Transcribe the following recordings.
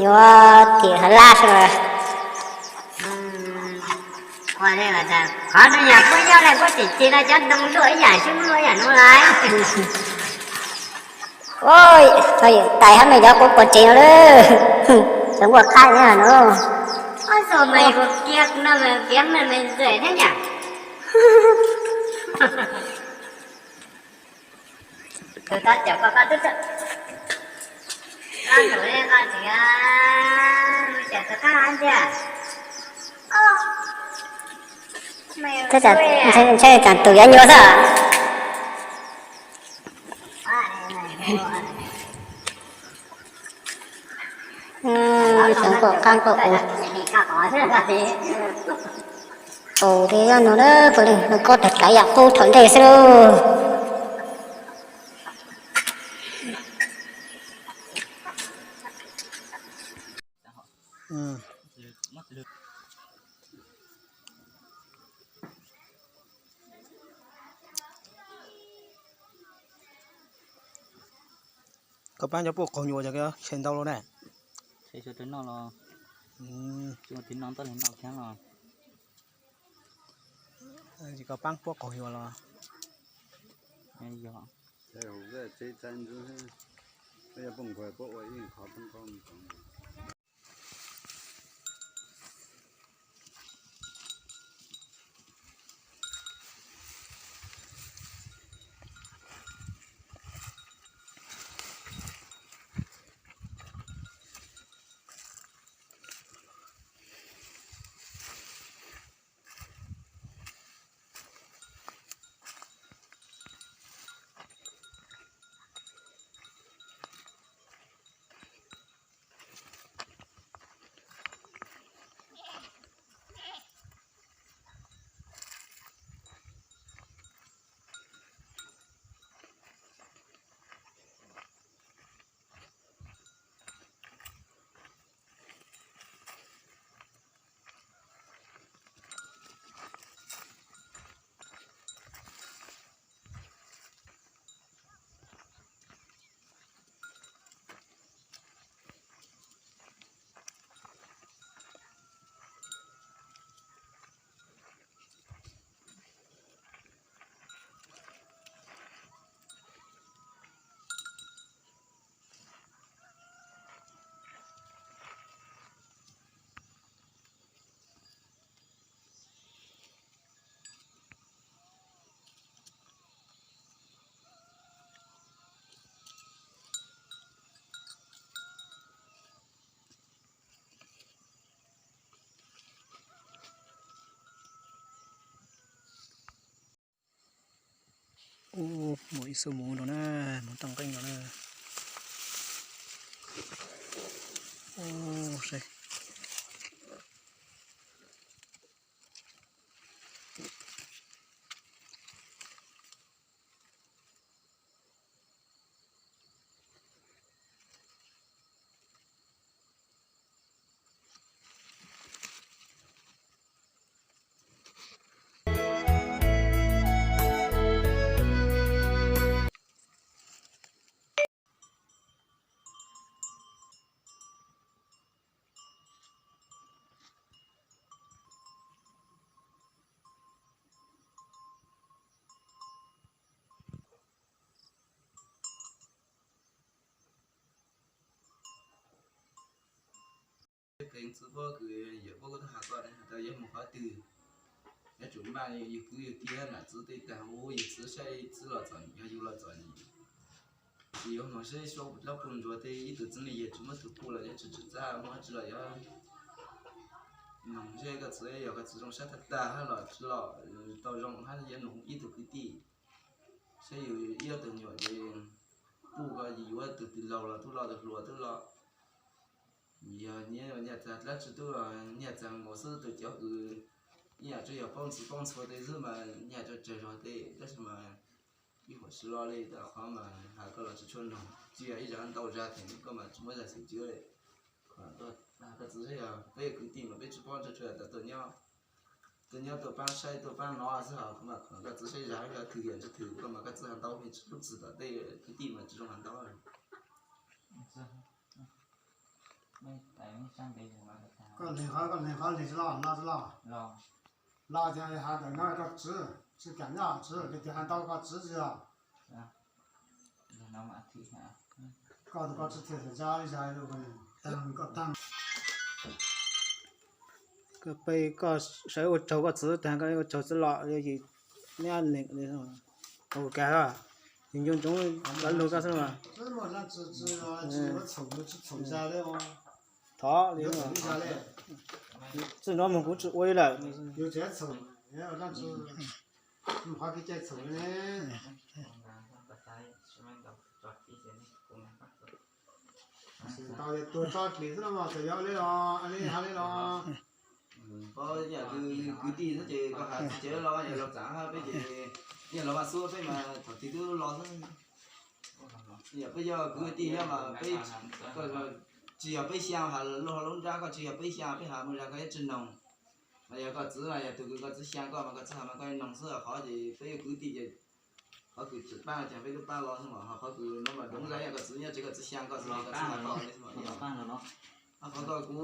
Yuav tim hav laj sawv daws. Qhov no yog puab tseem ceg no cov ntoo luaj ib yam xwb, luaj ib yam no lawm. Tais hab me cov quav quav tsev no lawm. Cov nquaj qab no. Tab sis ntshe tsam tus yuav nyuas xwb. Cov nquaj qab nquaj quav. Tus twg yog no na, puav leej nws koj tag kav yam qub thaum ntej xwb lauj. Koj paab cov puab qaug nyuas cov khe ntau lawm na. Koj paab puab qaug nyuas los. Mus ib xuj mus no na, mus toj nqeeb no na. Peb txwv puab kws yawm puab kuj tau has tuaj has tas yog mus qhov twg, yuav tsum maj yug kwv yug tij nam txwv tej tag huv, yug txwv saib txwv los txom nyem, yug los txom nyem. Tsis yuav moog saib suab dlaab puj ntsuag tej ib tug txwv ne yog tsis muab tug puj los yuav tsis txawj muab tsi los yuav noog saib koj txwv yog koj txwv zoo sab tag tag hab los tsi los tau zoo hab yuav noog ib tug kwv tij saib yug ib ob tug nyuam ces puj ko yug yuav tug twg laug los tub los tug hluas tub los. Yog nyiaj txag dlaab tsi tub los nyiaj txag nkaus xwb, tus cov kws ib yam tsuas yog paub ntxhw paub ntxhua tej xwb mas nyiaj tso tsawg zog tej, tab sis mas ib huam tsis lo li tas qhov mas has koj los tsis tshua noog, tsis yog ib zag ntau zag theem koj mas tsis muaj zag xwm tsis li. Koj txwv saib yog peb yog kwv tij mas peb tsis paub ntshe tsuas yog tas tuaj nyob Nyob tuaj paab saib tuaj paab nov xwb hos, koj txiv saib zag ib zag twg yam tsi twg koj mas koj txiv has ntau me lub txim tom tej kwv tij mas tsi zoo has ntau. Koj leeg qhov, koj leeg qhov leeg tsi loj, loj tsi loj. Loj ces has ntawm no koj txiv, tsi kam nyob txiv, koj txiv has ntau koj txiv tsi yog. Koj, koj tsi thiaj zag ib zag, koj taag. Koj peb koj sawv ua tsaug koj txiv taag, koj ua tsaug txiv los yog yim neb neeg li, ua kag yim nco ntsoov lawv lug koj xwb mas. Thov li, txij no moog kuv tsi ua li lawm. Tau tuag tso plis xwb no mas txawm yog li los li hab li los. Yam kwv tij xwb ces koj has txiv tsev los yog los txav hab peb ces, yog los Vaj Xub peb mas thaum twg twb los xwb. Yog peb yog kwv tij nyob mas peb, tsis yog peb xyaa has lub hauv lub nrab, koj tsis yog peb xyaa peb has mus zag koj yuav tsi noog. Mas yog koj txiv mas yog tus kws koj txiv xyaa koj mas koj txiv has mas koj noog xwb, qhov ces peb yog kwv tij ces qhov kws tsim paab ces peb lub paab los xwb mas, ho qhov kws no mas doov zaj yog koj txiv nyob tsev koj txiv xyaa koj xwb, koj txiv has koj li xwb mas. Qhov koj kuv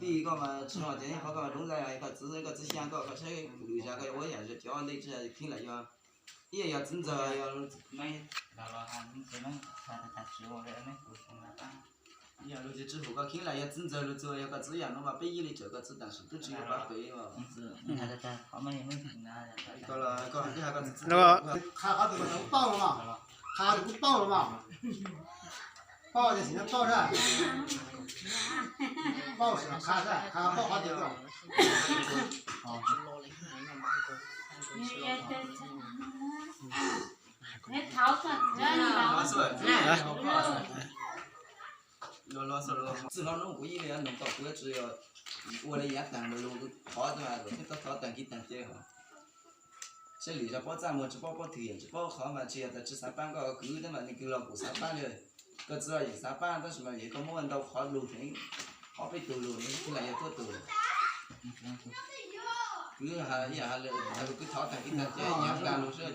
tij koj mas tsis noog ces qhov koj mas doov zaj yog koj txiv, koj txiv xyaa koj, koj saib lwm zag koj yuav ua yam zag cov ntej tsi kheev lam yog ib yam yog txiv ntxawg yog lug tsis hum koj kheev lam yog txiv ntxawg lug txug yog koj txiv yam no mas peb yeej li tsaam koj txiv taam sim tub tsi yuav pab pem. Qha qhov twg koj tau paub los mas, qha qhov twg kuv paub los mas, paub ces sim nyob paub sab, paub sim qha sab, qha paub qhov twg. Txij no hnub kuv yeej li noog koj, kuv tsi ua li yav taag lug thov, thov taag kis taag ces saib lwm zag paub txaj muag tsis paub, paub twg yam tsis paub, qhov mas tsis yog tas tsi xav paab koj kwv tab mas nws kws los kuj xav paab li. Koj txiv los yeej xav paab tab sis mas yog koj muab ntau qhov lug heev, ob peb tug lug ne, lam yog tuab tug. Kwv has ib yam has lawm, kwv thov taag kis taag ces nyav taag lug sab.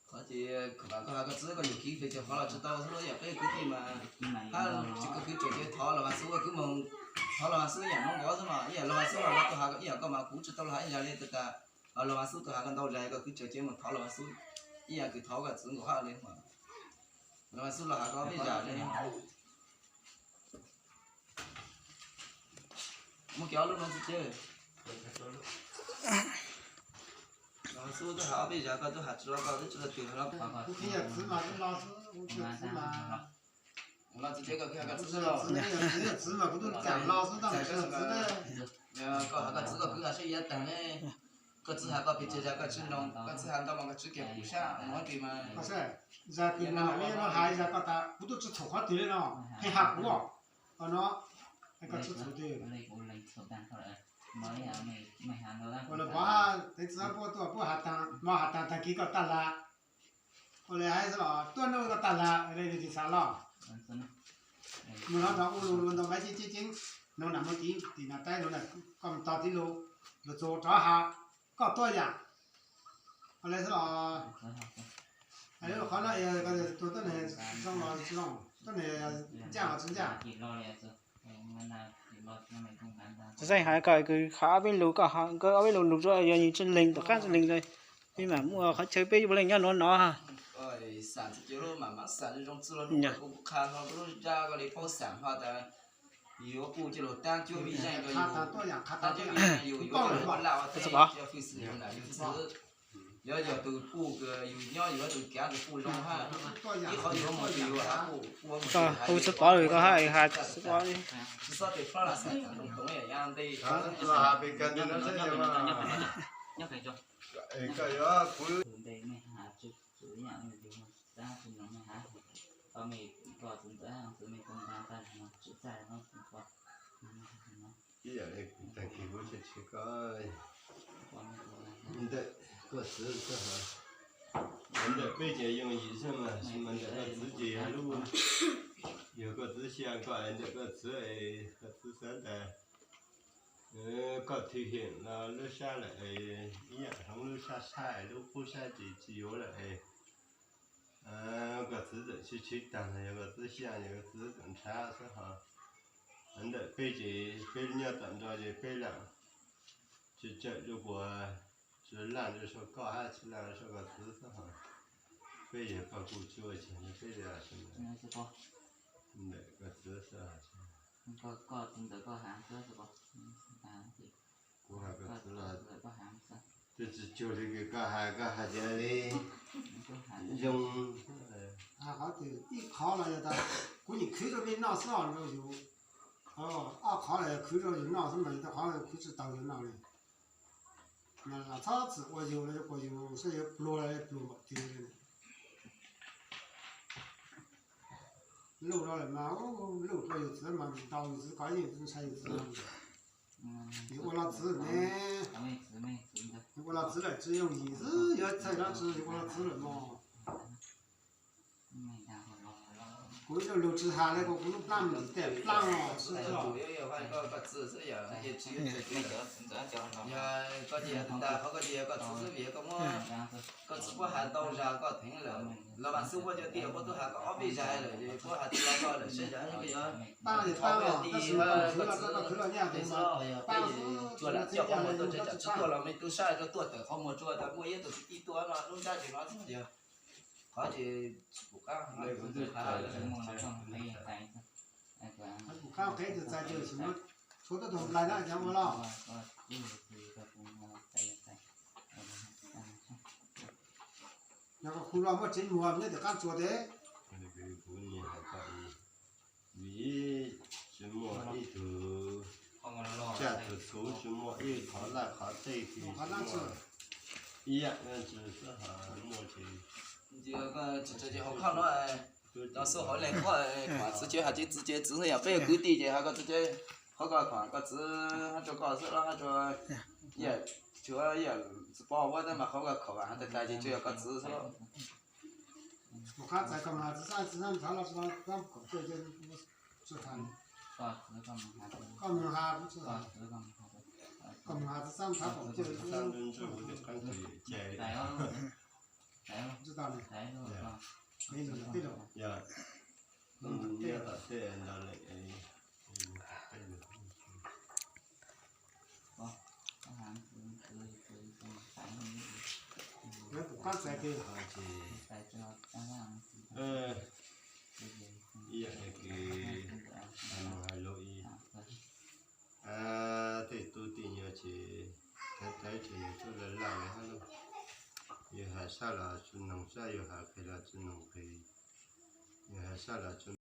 Qhov ces koj has koj txiv koj yuam kev hais tias qhov los tsis tau xwb, yog peb kwv tij mas hab tsis koj kwv tseem ces thov los mas xwb, ua kwv moog thov los mas xwb yam no nkaus xwb mas, ib yam los mas xwb los tuaj has ib yam koj mas kuv tsis tau los has ib zag li tas, los mas xwb tuaj has koj ntau zag koj kwv tseem ces moog thov los mas xwb, ib yam kws thov koj txiv nkaus hab li mas. Los mas xwb los has koj peb zag li. Muab kiag ob lub no txiv ces. Los mas xwb tuaj has ob peb zag koj tuaj has tsis los koj twb tsis tau twg los. Los txiv ces koj kwv has koj txiv xwb los. Txiv mas kuv tub caam los xwb tab tsis txiv ne. Koj has koj txiv koj kwv has saib yav taag ne. Koj txiv has koj pes tsawg zag koj tsis noog, koj txiv has ntau mas koj txiv kiag kuv sab ua dlaab tsi mas. Zag kws no mas neb yuav has zag koj tas kuv tub tsis txhaum qhov twg li no, pheej has kuv os. Qhov no koj tsis txhaum twg. Ua los pov hab, tev txiv puab tuaj puab has taag, mog has taag taag kis koj tag lag. Ua li hais xwb los tuaj nug koj tag lag li tsis xav los. Mus no rov ua lug lug ntau maiv ceeb ceeb ceeb, noog nam noog ceev tim nam taib, koj mus tog tiv lug, lug txug rov has koj tuaj yaam. Ua li xwb los qhov no tuag tuab neeg zoo los tsis zoo, tuab neeg ncaaj los tsis ncaaj. Txiv xeeb has koj kws qha ob peb lug, koj has koj ob peb lug lug tsuas yog yus tsi leeg tom qab tsi leeg, peb mam muaj qhov chaw peb yuav leej nyob nuav no. Xaam txug ces lub mam mam xaam zoo zoo txug los kuv qha hlo lub ntsab koj li paub xaam hlo tas yus yuav kuj cia lug taab cuab vij zeej rau yus, taab cuab vij zeej yus yuav ua laj ua teb, yog fwj xwm yus nam yus txiv, yuav yog tus puj kws yus nyob yus yuav tus kav tus puj zoo hab, ib qhov yus ua mus yus yuav has puj, puj ua mus yus has, tsis xob tes fab las xaam toov toov yam yav ntej. Ib yam li kuv tag kis kuv tsis tsis koj ntawm koj txiv koj has, ntawm peb ces yooj yim xwb mas, mas ntawm koj txiv ces yog lub Yog koj txwv xyaw koj ntawm koj txwv, koj txwv xav tas koj thwj heem no lub sab lawm, ib yam hloov lub sab sab lub qub sab ces tsis yuav lawm. Koj txwv txawm tshwm tshwm tag no yog koj txwv xyaw, yog koj txwv txawm nrhav xwb ho. Ntawm peb ces peb nyob tom nraud ces peb lam tsis tsawm rau puas, tsis laj rau sau koj hab tsis laj rau sau koj txwv xwb ho. Peb yog koj kuj tsis ua cas, peb ntawm koj txwv xwb. Kuv hais koj txwv los twb tsis cuag li koj hais, koj hais tias li zoo. Qhov twg ib qhov los yog tas kuv nyiam khwv rau nej noj xwb os, rau yus. Ob qhov los yog khwv rau yus noj xwb mas yus tej qhov khwv tsis tau yus noj li. Mas los txhob txwm ua yus los yog ua yus saib yuav pluag los pluag npaum twg li. Luj rau lawm mas luj rau yus txwv mas ntau yus txwv ko yeej ntshai yus txwv. Yus ua los txwv ne, yus ua los txwv lawm tsis yooj yim xwb, yuav txhais dab tsi yus ua los txwv lawm mog. Kuv ib lub lug tsis hais li, kuv lub plab mus ntim tej plab os. Koj tsis puab has tau zag koj theev lawm, los mas xub puab cov tiam puab tub has koj ob peb zag lawm, puab has tau los koj lawm seb zag koj yuav pab li pab los tab sis koj khwv los koj khwv los nyaj tes mas pab xwb, tsuas lam coj qhov muag tuaj tseg tsam tsis tuaj los me tub sab rau tuaj tawm qhov muag tsuas tas muaj ib tug kwv tij tuaj no lub nrab tseem no xwb yog qhov ces kuv qab qheb tus txais tias sim no tshuav tuaj tug nplais na cov ua los. Yog koj khu los muaj tsev muag nyob tim qab tsuas tes. Vim tsis muaj ib tug tsaj tug txhuv, tsis muaj ib qhov laj qhov tej, ib yam tsis muaj ces hauv khau no, tov xub hauv le qhov txwv ces has tseeb txwv ces txwv yog peb yog kwv tij ces has koj txwv ces qhov koj kho koj txwv hab rua koj xwb los hab rua ib yam, tsuav ib yam tsis paub ua tab mas qhov koj kho has tas tas ces tsuas yog koj txwv xwb. Koj mus has txhab txhab kom cawj, tsis tau ne. Yog, yog tom tej ntawd lawm. Kuv qab txais tias ib yam li kws mus hais lus ib, tej tub tej nyuam ces thaiv thaiv ces yus tub laj laj li hab lauj. Yus hais sab los tsis noog sab, yus hais qhia los tsis noog qhia, yus hais sab los tsis